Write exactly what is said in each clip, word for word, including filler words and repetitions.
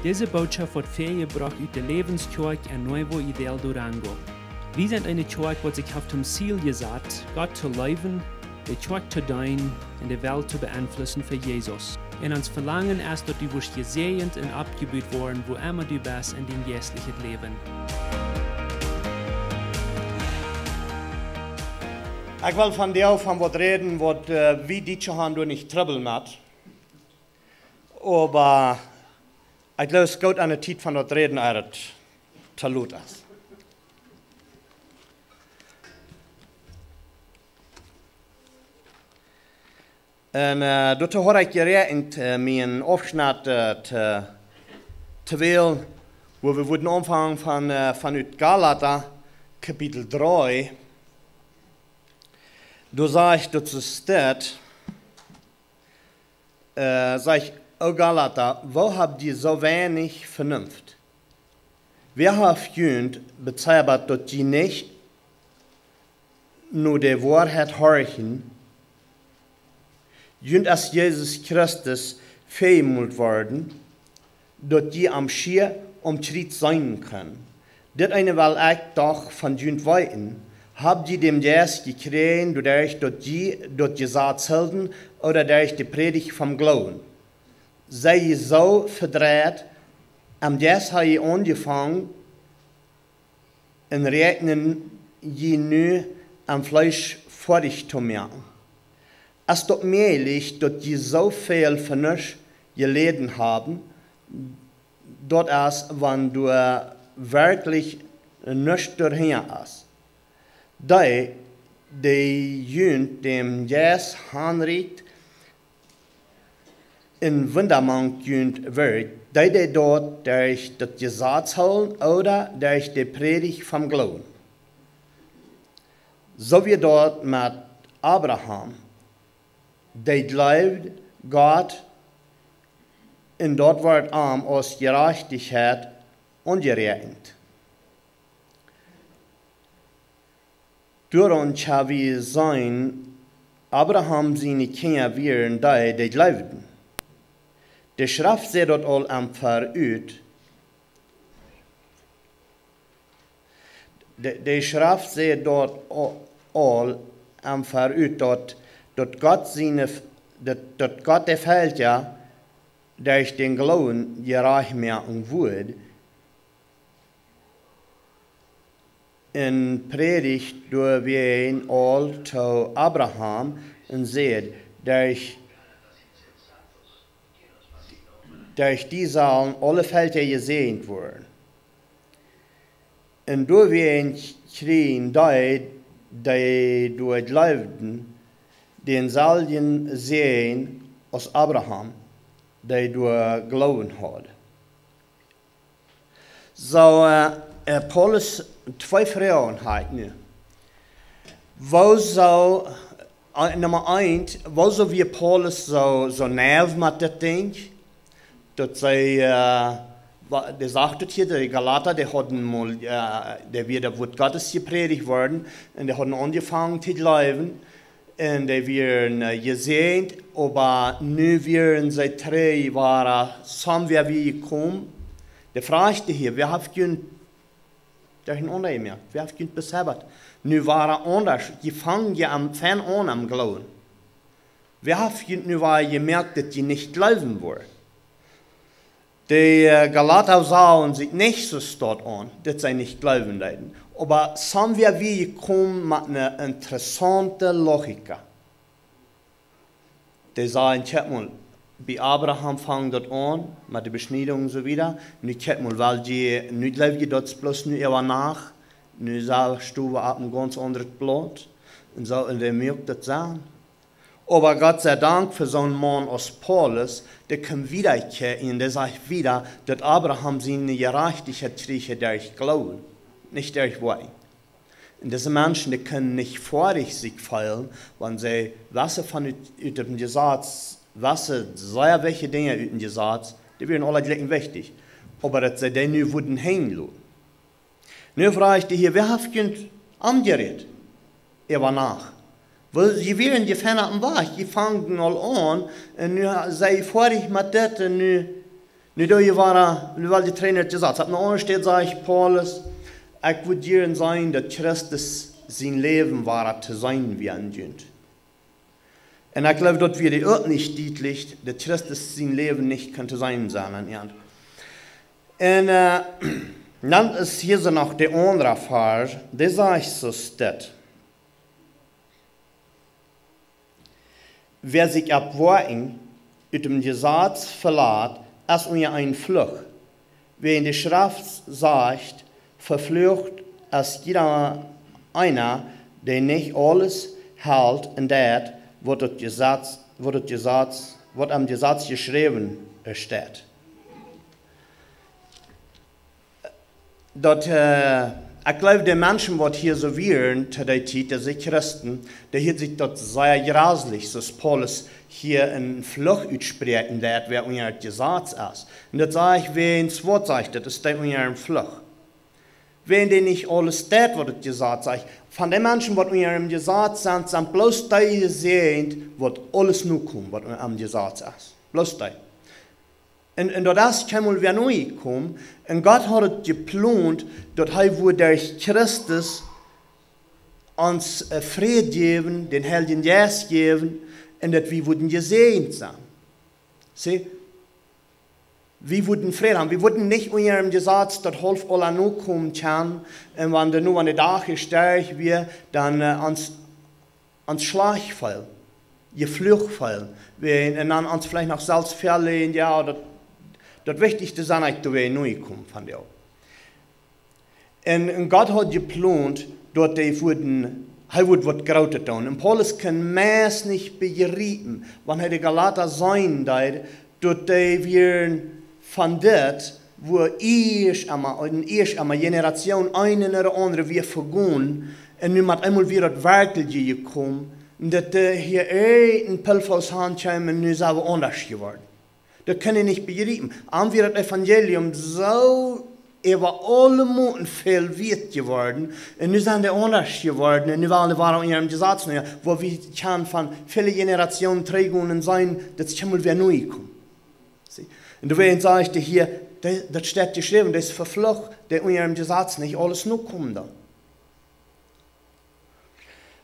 Dise Bootschoft woat väajebrocht ut de Läwenskjoakj en Nuevo Ideal Durango. Wie sent eene Kjoakj, waut sikj haft toom Ziel jesat, Gott to leewen, de Kjoakj to deenen un de Welt to beenflussen fa Jesus. Un ons Velangen es, daut du woascht jesäajent un oppjebut woaren, wua emma du best en dien jeistlichet Läwen. Ekj well vondoag von waut räden, waut, äh, wie Dietsche han doa nich Trubbel met. Oba ekj jleew, daut es goot aun de Tiet von daut räden, ea daut to lot es. Un, äh, doatoo haud ekj jeräakjent, äh, mie een Aufschnett, äh, to, to wälen, wua wie wudden aunfangen von, äh, von ut Galata, Kapitel dree. Doa sajcht daut soo steit, äh, sajcht: "O Galata, woo hab jie soo weinich Vernunft? Wäa haft junt bezeibat, daut jie nich no de Woarheit horchen? Junt es Jesus Christus väajemult worden, daut jie am schia aum Kjriez seenen kjennen. Dit eene well ekj doch von junt weeten: Hab jie dän Jeist jekjräajen, doaderch daut jie daut Jesaz hilden, ooda derch de Prädicht vom Gloowen? Sie jie soo vedreit? Em Jeist ha jie aunjefongen, un räakjnen jie nu em Fleesch foadich to moaken? Es daut mäajlich, daut jie soo väl fa nuscht jeläden haben? Daut es, wan doa werkjlich nuscht doahinja es. Dee, dee junt dän Jeist hanrieekjt, un Wunda mank junt wirkjt, deed dee daut derch daut Jesaz hoolen ooda derch de Prädicht vom Gloowen? Soo wia daut met Abraham, dee jleewd Gott, un daut wort am aus Jerajchtichkjeit aunjeräakjent." Doaraun kjenn wie seenen, Abraham siene Kjinja wieren dee, dee jleewden. De Schreft sajcht daut aul em Verut, de, de Schreft sajcht daut au-, aul em Verut, daut, daut Gott siene, daut, daut Gott de Velkja derch dän Gloowen jerajcht moaken wudd, un prädicht doawäajen aul to Abraham un säd: "Derch, derch die sellen aule Velkja jesäajent woaren." Un doawäajen kjrieejen dee, dee doa jleewden, dänselwjen Säajen aus Abraham, dee doa Gloowen haud. Soo, äh, äh, Paulus, twee Froagen ha ekj nu. Wuarom, äh, Numma eent, wuarom wia Paulus soo, soo naiv met dit Dinkj? Daut see, äh, wa-, dee sajcht daut hia, de Galata, dee hauden mol, äh, dee wia daut Wuat Gottes jeprädicht worden, un dee hauden aunjefongen to jleewen, un dee wieren, äh, jesäajent, oba nu wieren see trigj, wada, somewhere wia jekomen. De Froag hia: Wäa haft junt derchenaunda jemoakt? Wäa haft junt besebbat? Nu wada aundasch, jie fangen je aun, fein aun aum Gloowen. Wäa haft junt nu wada jemoakt, daut jie nich jleewen woaren? De, äh, Galata sagen sikj nich soo stoakj aun, daut see nich jleewen deeden. Oba somewhere wia jekomen met eene interessaunte Logik. Dee sagen: "Kjikj mol, bie Abraham funk daut aun, met de Beschniedunk un soo wieda. Nu kjikj mol, wiels jie, nu jleew jie daut bloos nu äwa Nacht. Nu sent wie opp een gaunz aundret Blaut." Un soo, un dee moakt daut sennen. Oba Gott sie Dank fa soon Maun aus Paulus, dee kaun wieda kjikjen, un dee sajcht wieda, daut Abraham siene Jerajchtichkjeit kjrieech derch Gloowen, nich derch Woakjen. Un dise Menschen, dee kjennen nich foadich sikj feelen, wan see wesse von ut, ut däm Jesaz, wesse sea wichtje Dinja ut däm Jesaz, dee wieren aule jlikj wichtich. Oba daut see dee nu wudden henjen loten. Nu froag ekj die hia: Wäa haft junt aunjerät äwa Nacht? Wiels jie wieren je fein oppem Wajch, jie fungen aul aun, un nu ha-, sie jie foadich met dit, un nu Nu doo jie wada, nu well jie trigj no daut Jesaz. Opp eene aundre Städ sajcht Paulus: "Ekj wudd jieren seenen daut Christus sien Läwen wada to seenen wia en junt." Un ekj jleew, daut wia dee uk nich dietlich, daut Christus sien Läwen nich kunn to seenen sennen aun an. Un, äh, dan es hia soo noch de aundre Varsch, dee sajcht soo dit: "Wäa sikj opp Woakjen ut dem Jesaz velat, es unja eenen Fluch. Wäajen de Schreft sajcht: Veflucht es jieda eena, dee nich aules helt un deit, waut daut Jesaz, waut daut Jesaz, waut em Jesaz jeschräwen steit." Daut, äh, ekj jleew, de Menschen, waut hia soo wieren to dee Tiet, dise Christen, dee hieed sikj daut sea jreslich, soo aus Paulus hia eenen Fluch utspräakjen deed, wäa unja daut Jesaz es. Un daut sajcht, wäajen waut sajcht daut, es dee unja eenen Fluch. Wäajen dee nich aules deit, waut daut Jesaz sajcht. Von dee Menschen, waut unja daut Jesaz sent, sent bloos dee jesäajent, waut aules nokomen, waut em Jesaz es. Bloos dee. Un, un daut es kjeenmol wada nojekomen. Un Gott haud et jeplont, daut hee wudd derch Christus ons, äh, Fräd jäwen, dän Heiljen Jeist jäwen, un daut wie wudden jesäajent sennen. See, wie wudden Fräd haben. Wie wudden nich unja daut Jesaz daut haulf aula nokomen kjennen. Un wan de, nu wan de Dach jesterich wia, dan, äh, ons ons schlajcht feelen, jeflucht feelen, wie, un dan ons veleicht noch selfst veleiden, jo, daut, daut wichtichste sent ekj doa wada nojekomen von dee. Un, un Gott haud jeplont, daut dee wudden, hee wudd waut Grootet doonen. Un Paulus kunn meist nich bejriepen, wan hee de Galata seenen deed, daut dee wieren von dit, wua ieescht emol, un ieescht emol Generation eene no de aundre wia vegonen, un nu met eemol wia daut werkjlich jekomen, un daut dee hia een Pulvers han kjeemen, un nu sent wie aundasch jeworden. Daut kunn hee nich bejriepen. Am wia daut Evangelium soo äwa aule Moten väl wieet jeworden, un nu sent dee aundasch jeworden, un nu wellen dee wada unja daut Jesaz, nu jo, wua wie kjennen von väle Generationen trigjgonen un seenen, daut es kjeenmol wada nojekomen. See? Un doawäajen sajcht hee hia, dee, daut steit jeschräwen, dee es veflucht, dee unja daut Jesaz nich aules nokomen deit.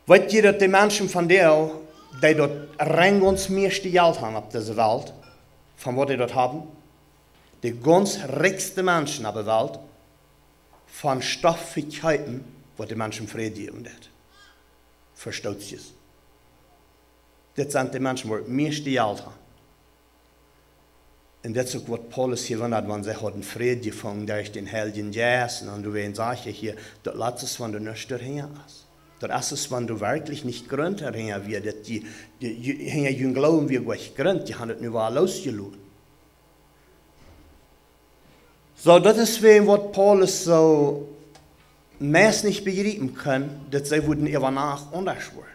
Weet jie, daut de Menschen von dee, dee daut rein gaunz mieeschte Jelt haben opp dise Welt, von waut dee daut haben, de gaunz rikjste Menschen opp de Welt, von Stoff vekjeepen, waut de Menschen Fräd jäwen deit? Fa Stootjes. Dit sent de Menschen, waut mieeschte Jelt haben. Un dit es uk waut Paulus hia wundad, wan see hauden Fräd jefungen derch dän Heiljen Jeist. Un dan doawäajen sajcht hee hia, daut lat es, wan du nuscht doahinja hast. Daut es, wan du werkjlich nich Grunt doahinja wia, daut du, du, du, hinja jun Gloowen wia nich Grunt, dee haben daut nu wada losjeloten. Soo, daut es wäajen waut Paulus soo meist nich bejriepen kunn, daut see wudden äwa Nacht aundasch woaren.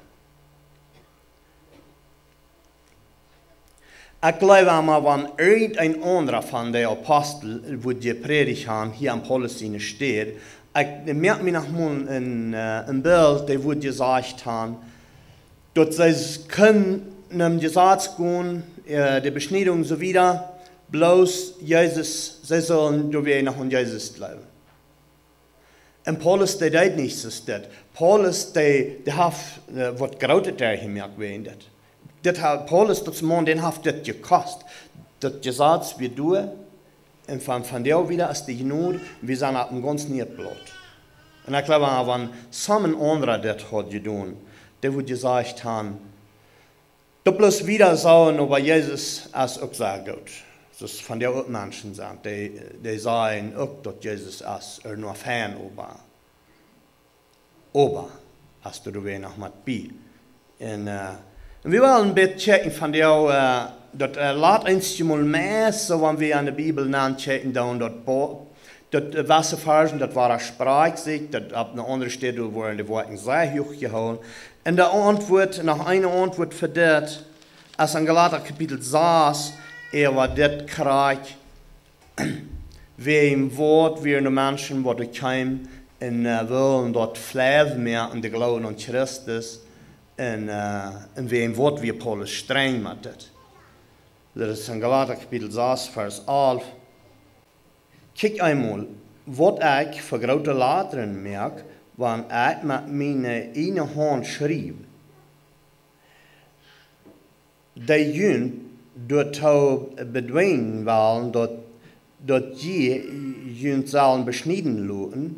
Ekj jleew emol, wan irjent een aundra von de Apostel wudd jeprädicht haben, hia aun Paulus siene Städ, ekj moak mie noch mol een, äh, een Bilt, dee wudd jesajcht haben, daut see kunnen nom Jesaz gonen, äh, de Beschniedunk un soo wieda, bloos Jesus, see sullen doawäajen noch aun Jesus jleewen. Un Paulus, dee deed nich soo dit. Paulus, dee, dee haft, äh, waut Grootet doajemoakt wäajen dit. Dit haft, Paulus, daut es een Maun, dän haft dit jekost. Daut Jesaz wia doa, un von, von doa wieda es de Jnod, wie sent opp een gaunz nieet Blaut. Un ekj jleew, wan soon aundra dit haud jedonen, dee wudd jesajcht haben, daut bloos wieda sajen, oba Jesus es uk sea goot. Soo aus von dee uk Menschen sent, dee, dee sajen uk, daut Jesus es ea noch fein, oba, oba, hast du doa noch waut bie. Un, äh, un wie wellen een bät checken von dee, äh, daut, äh, lat eenjemol meist, soo wan wie aun de Bibel nochecken, dan daut Bo-, daut, äh, waut fa Varschen, daut wia, sprakjt sikj, daut opp eene aundre Städ woaren de Wolkjen sea huach jehoolen. Un de Auntwuat, noch eene Auntwuat fa dit, es en Galata Kapitel sas, äwa dit krakjt, wäajen waut wie nu Menschen, waut doa kjeemen un, äh, wullen daut Fleew mea en de Gloowen aun Christus, un, äh, un wäajen waut wia Paulus strenj met dit. Daut es en Galata Kapitel sas, Varsch alf. Kjikj eemol, waut ekj fa groote Latren moak, wan ekj met miene ieejne Haunt schriew. Dee junt doatoo bedwinjen wellen, daut, daut jie junt sellen beschnieden loten,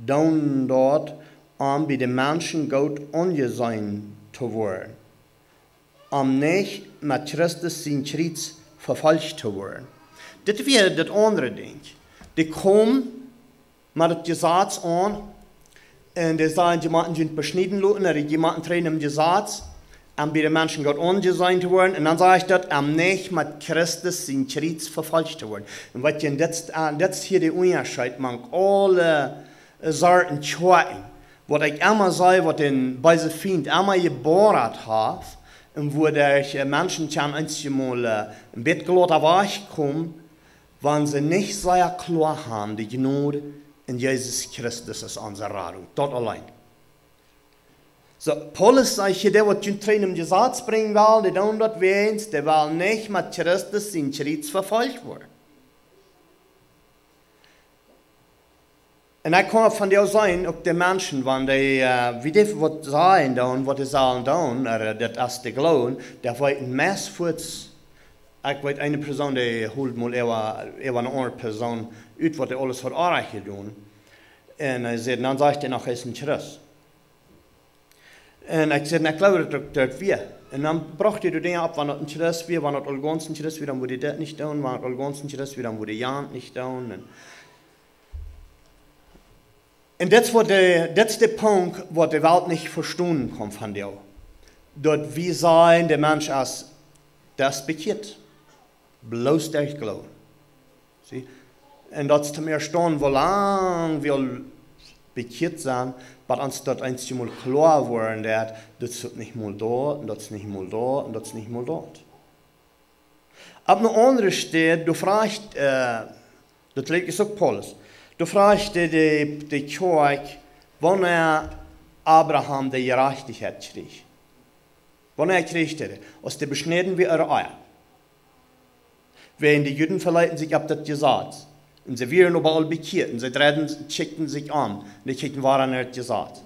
doonen daut, om bie de Menschen goot aunjeseenen to woaren, om nich met Christus sien Kjriez vefolcht to woaren. Dit wia daut aundre Dinkj. Dee kjeemen met daut Jesaz aun, un dee säden, jie motten junt beschnieden loten, ooda jie motten trigj em Jesaz, om bie de Menschen goot aunjeseenen to woaren. Un dan sajcht daut, om nich met Christus sien Kjriez vefolcht to woaren. Un waut jie, un dit, un dit es hia de Unjascheet mank aule, äh, Sorten Kjoakjen. Waut ekj emma see, waut de beese Fient emma jeboat haft, un wua de, äh, Menschen kjennen eenjemol, äh, een bät glada wajchkomen, wan see nich sea kloa haben, de Jnod en Jesus Christus es onse Radunk. Daut auleen. Soo, Paulus sajcht hia, dee waut junt trigj em Jesaz brinjen wellen, dee doonen daut wäajens, dee wellen nich met Christus sien Kjriez vefolcht woaren. Un ekj kaun von dee seenen, uk de Menschen, wan dee, äh, wie dee waut sajen doonen, waut dee sellen doonen, ooda, äh, daut es de Gloowen, dee weeten meist fuaz, ekj weet eene Persoon, dee hilt mol äwa, äwa eene aundre Persoon ut, waut dee aules haud orrajcht jedonen. Un hee säd, dan sajcht hee noch, hee es een Christ. Un ekj säd, na, ekj jleew daut uk daut wia. Un dan brocht hee de Dinja opp, wan daut een Christ wia, wan daut aul gaunz een Christ wia, dan wudd hee daut nich doonen, wan daut aul gaunz een Christ wia, dan wudd hee jant nich doonen. Un, un dit es waut de, dit es de Punkt, waut de Welt nich vestonen kaun von dee. Daut wie sajen, de Mensch es, dee es bekjieet. Bloos derch Gloowen. See? Un daut es to mea stonen, woo lang wie aul bekjieet sent, bat ons daut eenjemol kloa woaren, daut, daut es nich mol daut, un daut es nich mol daut, un daut es nich mol daut. Opp eene aundre Städ, doa froagt, äh, daut läst uk Paulus, doa froagt de, de, de Kjoakj, wanea Abraham de Jerajchtichkjeit kjrieech. Wanea kjrieech hee dee? Aus dee beschnäden wia, ooda ea? Wäajen de Juden veleeten sikj opp daut Jesaz. Un see wieren oba aul bekjieet. Un see dreiden, kjikjten sikj om. Un dee kjikjten wada no daut Jesaz.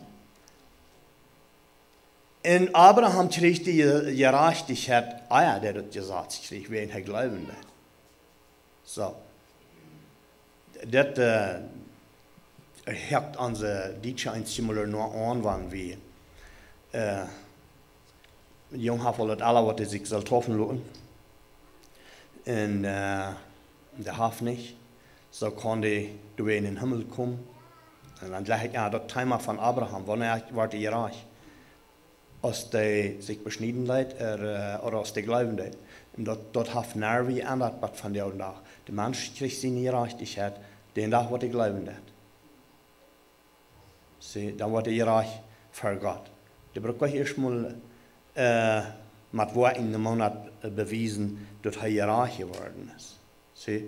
Un Abraham kjrieech de Je-, Jerajchtichkjeit, ea dee daut Jesaz kjrieech, wäajen hee jleewen deed. Soo. Daut, äh, hakt onse Dietsche eenjemol noch aun, wan wie, äh, jung haft aul daut aule, waut hee sikj saul deepen loten. Un, äh, dee haft nich. Soo kaun dee doa en dän Himmel komen. Un dan jleich ekj, jo, daut Thema von Abraham, wanea wort hee jerajcht? Aus dee sikj beschnieden leet, ooda, äh, ooda aus dee jleewen deed. Un daut, daut haft nerve jeendat, waut von dän Dach. De Mensch kjricht siene Jerajchtichkjeit, dän Dach, waut hee jleewen deed. See, dan wort hee jerajcht ver Gott. Dee brukt ieescht mol, äh, met Woakjen een Moonat, äh, bewiesen, daut hee jerajcht jeworden es. See?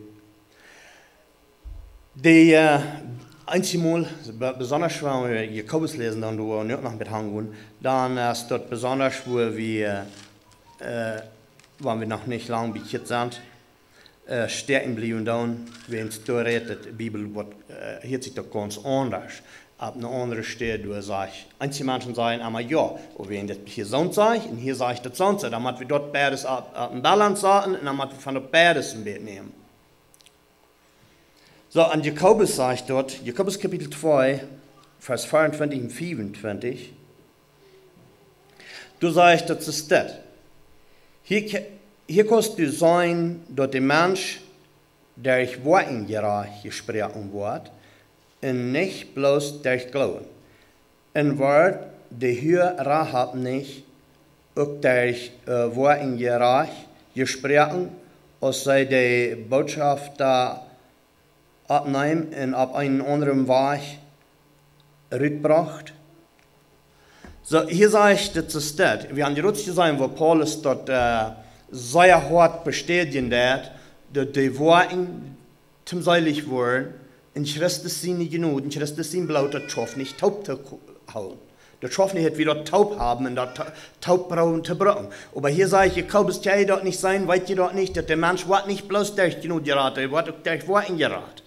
Dee, äh, eenjemol, be-, besonda wan wie Jakobus läsen, dan doo wie nu noch met aungonen, dan, äh, es daut besonda, wua wie, äh, äh, wan wie noch nich lang bekjieet sent, äh, stonen bliewen doonen, wäajen doa rät de Bibel waut, äh, hieet sikj daut gaunz aundasch. Opp eene aundre Städ, doa sajcht, eenje Menschen sajen emma jo, oba wäajen daut hia soont sajcht, un hia sajcht daut soont, dan mott wie daut beides opp, opp eene Balance saten, un dan mott wie von daut beides een bät nämen. Soo, un Jakobus sajcht doa, Jakobus Kapitel twee, Varsch veeauntwintich un fiefuntwintich, doa sajcht daut soo steit. Hia kje-, hia kaust du seenen, daut de Mensch derch Woakjen jerajcht jesproaken woat, un nich bloos derch Gloowen. Un wort de Hua Rahab nich uk derch, äh, Woakjen jerajcht jesproaken, aus see de Bootschoft doa oppneem un opp eenen aundren Wajch rutbrocht? Soo, hia sajcht daut soo steit. Wie haben jrod jeseenen, woo Paulus daut, äh, sea hoat bestädjen deed, daut de Woakjen toom seelich woaren, en Christus siene Jnod, en Christus sien Bloot, daut schauft nich toop to ko-, hoolen. Daut schauft nich, daut wie daut toop haben un daut to-, toop proowen to brucken. Oba hia sajcht Jakobus, kjenn jie daut nich seenen, weet jie daut nich, daut de Mensch woat nich bloos derch Jnod jerat, hee woat uk derch Woakjen jerat.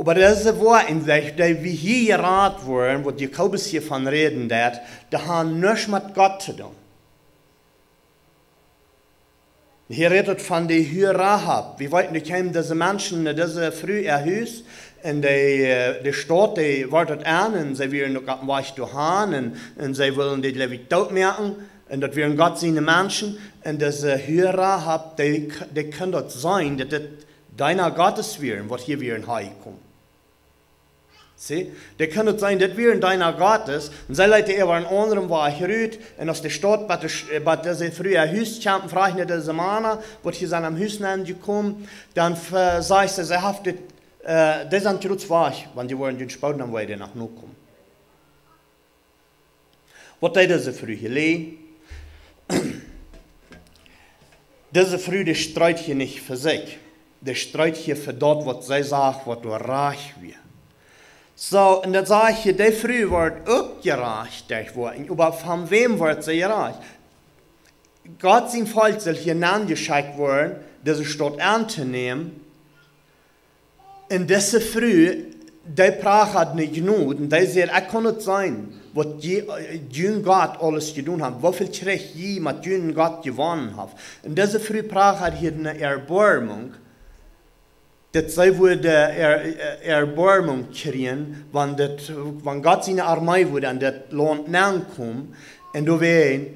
Oba dise Woakjen, dee, dee wie hia jerat woaren, waut Jakobus hia von räden deit, dee haben nuscht met Gott to doonen. Hia rät et von de Hua Rahab. Wie weeten, doa kjeemen dise Menschen no dise Fru äa Hus, un dee, äh, de Staut, dee wort et aun, un see wieren uk oppem Wajch doahan, un, un see wullen dee, jleew ekj, doot moaken, un daut wieren Gott siene Menschen, un dise Hua Rahab, dee, dee kunn daut seenen, daut dit Deena Gottes wieren, waut hia wieren häajekomen. See, dee kunn et seenen, dit wieren Deena Gottes, un see leeten äwa eenen aundren Wajch rut, un aus de Staut bie de Sch-, äh, bie dise Fru äa Hus kjeem, fruach hee dise Mana, waut hia sent aum Hus nenjekomen, dan ve-, säd see, see haft dit, äh, dee sent jrods wajch, wan dee woaren dän Spoot aum Wajch noch nokomen. Waut deed dise Fru hia? Dise Fru, dee stritt hia nich fa sikj. Dee stritt hia fa daut, waut see sach, waut doa rajcht wia. Soo, un dan saj ekj, dee Fru wort uk jerajcht, dee wort, oba von wäm wort see jerajcht? Gott sien Volkj sull hia nenjeschekjt woaren, dise Staut auntonämen, un dise Fru, dee prachad ne Jnod, un dee säd: "Ekj kaun nich seenen, waut jie, äh, jun Gott aules jedonen haft, woo väl Kjrich jie met junen Gott jewonnen haft." Un dise Fru prachad hia ne Erboarmunk, daut see wudd, äh, Er-, Erboarmunk kjrieen, wan daut, wan Gott siene Armee wudd aun daut Launt nenkomen, un doawäajen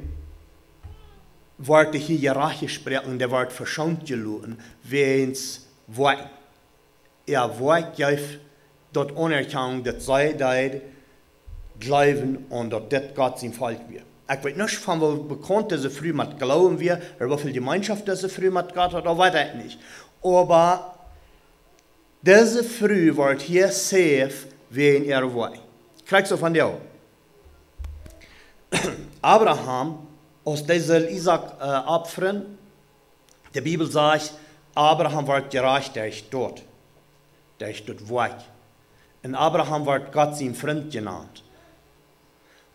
wort hia jerajcht jesproaken, dee wort veschoont jeloten, wäajens Woakjen. Äa Woakj jeef daut Aunerkjanunk, daut see deed jleewen aun daut dit Gott sien Volkj wia. Ekj weet nich, von woo bekaunt dise Fru met Gloowen wia, ooda woo väl Jemeenschoft dise Fru met Gott haud, daut weet ekj nich. Oba dise Fru wort hia safe wäajen äare Woakjen. Krakjt soo vondoag. Abraham, aus dee sull Isaak, äh, opfren, de Bibel sajcht, Abraham wort jerajcht derch daut, derch daut Woakj. Un Abraham wort Gott sien Frint jenant.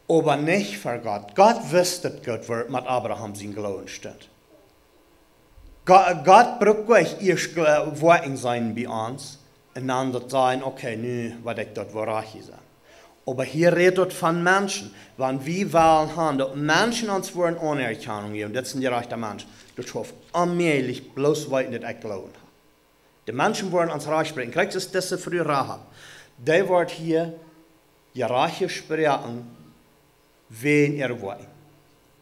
Oba nich ver Gott. Gott wist daut Gott wort met Abraham sien Gloowen stunt. Go-, Gott brukt nich ieescht Gl-, Woakjen seenen bie ons, un dan daut sajen: "Okay, nu weet ekj daut, woo rajcht ekj sie." Oba hia rät daut von Menschen. Wan wie wellen haben, daut Menschen ons woaren Aunerkjanunk jäwen, daut es een jerajchta Mensch, daut schauft onmäajlich, bloos wiels ekj Gloowen hab. De Menschen woaren ons rajcht spräakjen. Krakjt soo aus dise Fru Rahab. Dee wort hia jerajcht jesproaken wäajen äare Woakjen.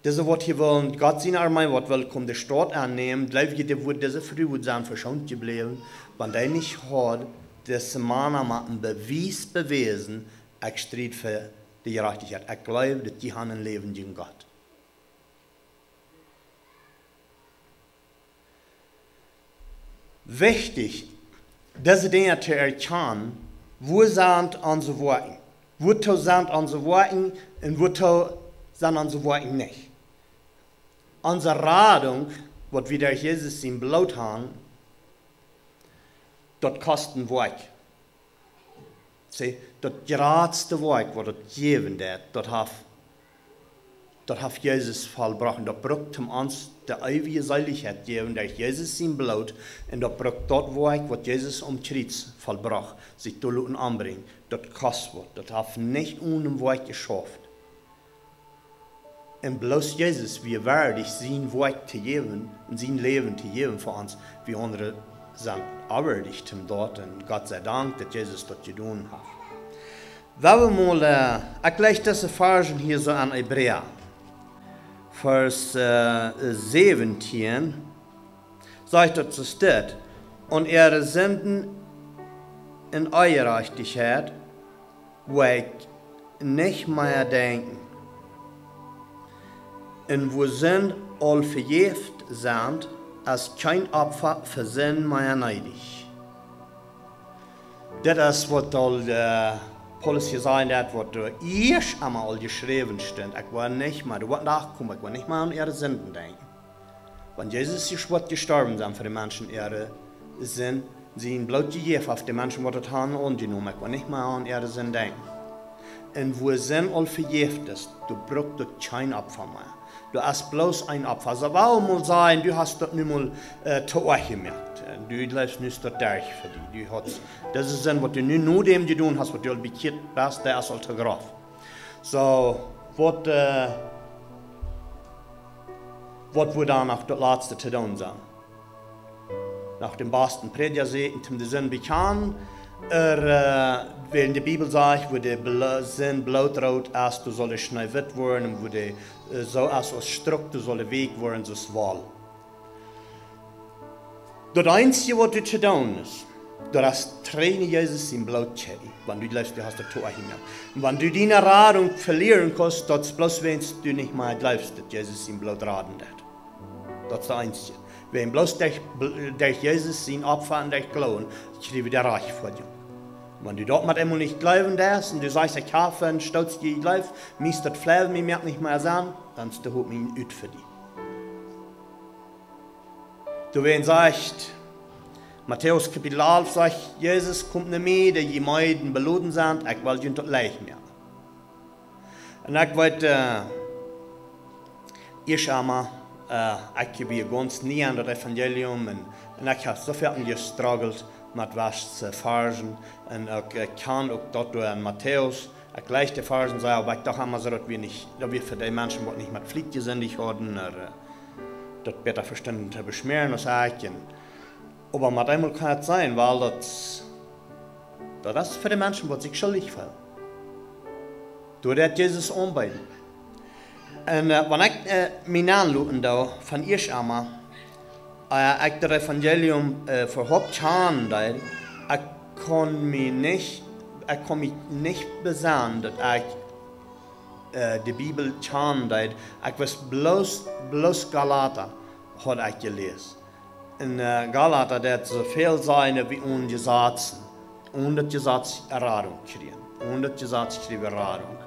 Dise, waut hia wullen, Gott siene Armee, waut wull komen, de Staut aunnämen, jleew jie, dee wudd, dise Fru wudd sennen veschoont jebläwen, wan dee nich haud dise Mana met een Bewies bewäsen: "Ekj stried fa de Jerajchtichkjeit. Ekj jleew, daut jie haben een läwendjen Gott." Wichtich, dise Dinja to erkjanen, woo sent onse Woakjen? Wootoo sent onse Woakjen un wootoo sent onse Woakjen nich? Onse Radunk, waut wie derch Jesus sien Bloot haben, daut kost een Woakj. See, daut jratste Woakj, waut et jäwen deit, daut haft, daut haft Jesus vollbrocht. Daut brukt, om ons de eewje Seelichkjeit jäwen, derch Jesus sien Bloot. Un daut brukt daut Woakj, waut Jesus aum Kjriez vollbrocht, sikj doa loten ombrinjen. Daut kost waut. Daut haft nich onen Woakj jeschauft. Un bloos Jesus wia wieedich, sien Woakj to jäwen un sien Läwen to jäwen fa ons. Wie aundre sent onwieedich toom daut, un Gott sie Dank, daut Jesus daut jedonen haft. Wie haben mol, äh, ekj läs dise Varsch hia soo aun Hebräa. Varsch, äh, säwentieen, sajcht daut soo: "Aun äare Sinden un Onjerajchtichkjeit woa ekj nich mea denkjen. Un wua Sind aul vejäft sent, es kjeen Opfa fa Sind mea needich." Dit es waut aul, äh, Paulus hia sajcht, daut waut doa ieescht emol aul jeschräwen stunt: "Ekj woa nich mea, doa woat een Dach komen, ekj woa nich mea aun äare Sinden denkjen." Wan Jesus es, woat jestorwen sennen fa de Menschen äare Sind, sien Bloot jejäft haft, de Menschen, waut daut haben aunjenomen, ekj woa nich mea aun äare Sind denkjen. Un wua Sind aul vejäft es, doa brukt daut kjeen Opfa mea. Doa es bloos een Opfa. Soo, wuarom mol sajen, du hast daut nu mol, äh, to oajch jemoakt. Du jleefst nu daut derch fa die. Du hast, daut es dan waut du nu nodäm jedonen hast, waut du aul bekjieet best, daut es aul to grof. Soo, waut, äh, waut woat dan noch daut latste to doonen sennen? Noch dän basten Prädja sajen, om de Sind bekjanen, ea, äh, wiels de Bibel sajcht, wua de Blo-, Sind bloot root es, doa saul de Schnee witt woaren, un wua de, äh, soo es aus Struck, doa saul de weekj woaren, soo aus Woll. Daut eensje waut du to doonen hast, daut es trigj no Jesus sien Bloot kjikjen, wan du jleefst, du hast daut toojenomen. Un wan du diene Radunk velieren kaust, daut es bloos wiels du nich mea jleefst, daut Jesus sien Bloot raden deed. Daut es daut eensje. Wäa bloos derch, derch Jesus sien Opfa un derch Gloowen, kjricht de Rajchtfoadjunk. Wan du daut met eemol nich jleewen deist un du sajchst, ekj hab een Stootje jejleeft, mie es daut flew, mie moakt nich mea Senn, dan es de Hopninj ut fa die. Doawäajen sajcht Matäus Kapitel alf, sajcht Jesus: "Komt no mie, dee jie meed un beloden sent, ekj well junt daut leicht moaken." Un ekj weet, äh, ieescht emol, äh, ekj wia gaunz nie aun daut Evangelium un, un ekj hab soo väl jestruggelt met waut to versehen. Un ekj, ekj kjan uk daut doa en Matäus, ekj läs de Varsch un saj, oba ekj docht emol soo, daut wia nich, daut wia fa dee Menschen waut nich met Fliet jesindicht hauden, ooda, äh, daut bäta vestunden to beschmäaren aus ekj. Un, oba met eemol kaun et sennen, wiels daut, daut es fa dee Menschen waut sikj schuldich feelen. Doa deed Jesus aunbeeden. Un, äh, wan ekj, äh, mie aunloten doo von ieescht emol, äh, ekj daut Evangelium, äh, äwahaupt kjanen deed, ekj kunn mie nich, ekj kunn mie nich besennen, daut ekj, äh, de Bibel kjanen deed. Ekj wist bloos, bloos Galata haud ekj jeläsen. Un, äh, Galata, daut soo väl sajen, wie onen Jesaz, onen daut Jesaz Radunk kjrieen, onen daut Jesaz kjrieen Radunk.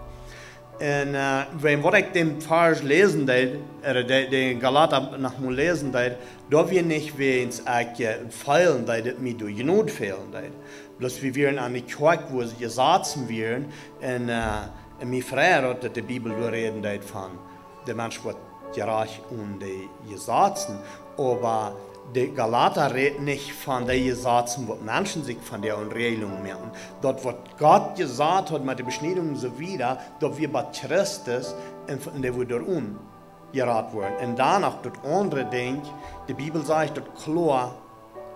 Un, äh, wan waut ekj dän Varsch läsen deed, ooda de, de Galata noch mol läsen deed, daut wia nich wäajen ekj, äh, feelen deed, daut mie doa Jnod fälen deed. Bloos wie wieren aun de Kjoakj, wua see Jesazen wieren, un, äh, un mie freid daut de Bibel doa räden deed von de Mensch woat jerajcht onen de Jesazen. Oba de Galata rät nich von de Jesazen, waut Menschen sikj von de Rejelungen moaken. Daut waut Gott jesajcht haud met de Beschniedunk un soo wieda, daut wia bie Christus un von dee wua doaraun jerat woaren. Un dan noch daut aundre Dinkj, de Bibel sajcht daut kloa,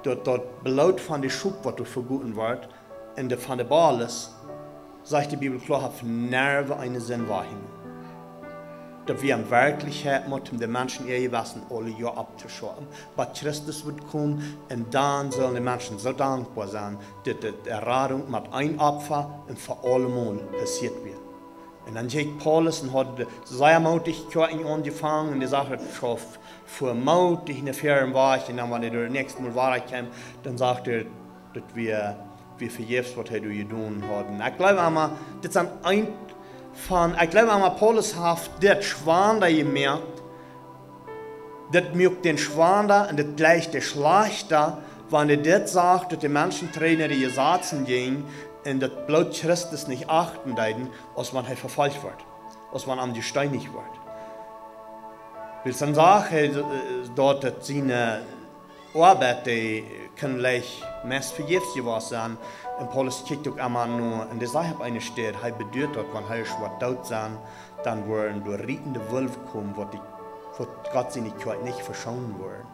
daut, daut Bloot von de Schop waut doa vegoten woat, un de von de Bols, sajcht de Bibel kloa, haft nirjent eene Sind wajchjenomen. Daut wia en Werkjlichkjeit, om de Menschen äa Jewessen aule Joa auftoschaufen. Bat Christus woat komen, un dan sellen de Menschen soo dankboa sennen, daut de Radunk met een Opfa un fa aulemol passieet wia. Un dan kjeem Paulus un haud sea mootich Kjoakjen aunjefongen, un dee säd, et schauft fa mootich no väaren wajch, un dan, wan hee daut näakjste Mol wada kjeem, dan säd hee, daut wia, wia vejäfs, waut hee doa jedonen haud. Un ekj jleew emol, dit sent een von, ekj jleew emol, Paulus haft dit schwanda jemoakt, dit muak dän schwanda un dit jleicht de schlajchta, wan hee dit sajcht, daut de Menschen trigj no de Jesazen jinjen un daut bloos Christus nich achten deeden, aus wan hee vefolcht woat, aus wan am jesteenicht woat. Wiels dan sach hee, äh, daut et siene Oabeit, dee kunn veleicht meist vejäfs jewast sennen. Un Paulus kjikjt uk emol no, un dee sajcht opp eene Städ, hee beduat daut, wan hee woat doot sennen, dan woaren doa rietende Wolwen komen, waut dee, waut Gott siene Kjoakj nich veschoonen woaren.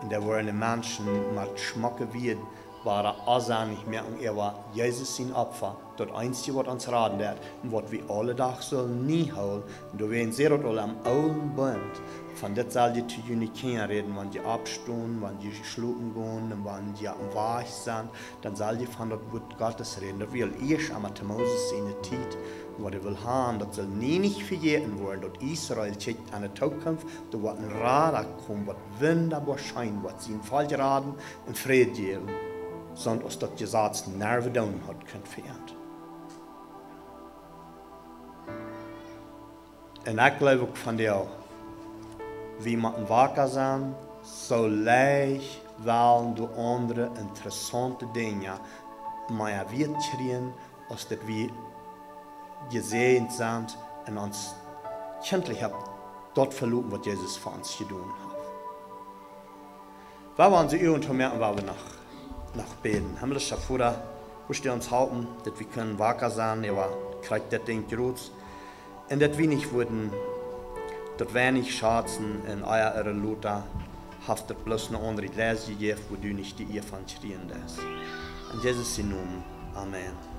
Un doa woaren de Menschen met schmocke Wieed woaren aunsennen, nich mea, un äwa Jesus sien Opfa, daut eensje, waut ons raden deed, un waut wie aule Doag sellen niehoolen. Un doawäajen sajcht daut aul aum Oolen Bunt, von dit sell jie to june Kjinja räden, wan jie oppstonen, wan jie schlopen gonen, un wan jie aum Wajch sent, dan sell jie von daut Wuat Gottes räden. Daut wia ieescht emol to Moses siene Tiet, waut hee well haben, daut saul nie nich vejäten woaren, daut Israel kjikjt aun de Tookunft, doa woat een Rada komen, waut wundaboa scheen woat, sien Volkj raden un Fräd jäwen, soont aus daut Jesaz nirjent doonen haud kunt fa an. Un ekj jleew uk von dee, wie motten waka sennen, soo leicht wellen doa aundre interessaunte Dinja mea Wieet kjrieen, aus daut wie jesäajent sent un ons kjentlich opp daut veloten, waut Jesus fa ons jedonen haft. Wan wie onse Uagen toomoaken, woa wie noch, noch bäden. Himmlischa Voda, wurscht du ons halpen, daut wie kjennen waka sennen, oba krakjt dit Dinkj jrots. Un daut wie nich wudden, daut wie nich schazen un ea äare Lota, haft daut bloos eene aundre Reis jejäft, wua du nich de Ea von kjrieen deist. En Jesus sien Nomen. Amen.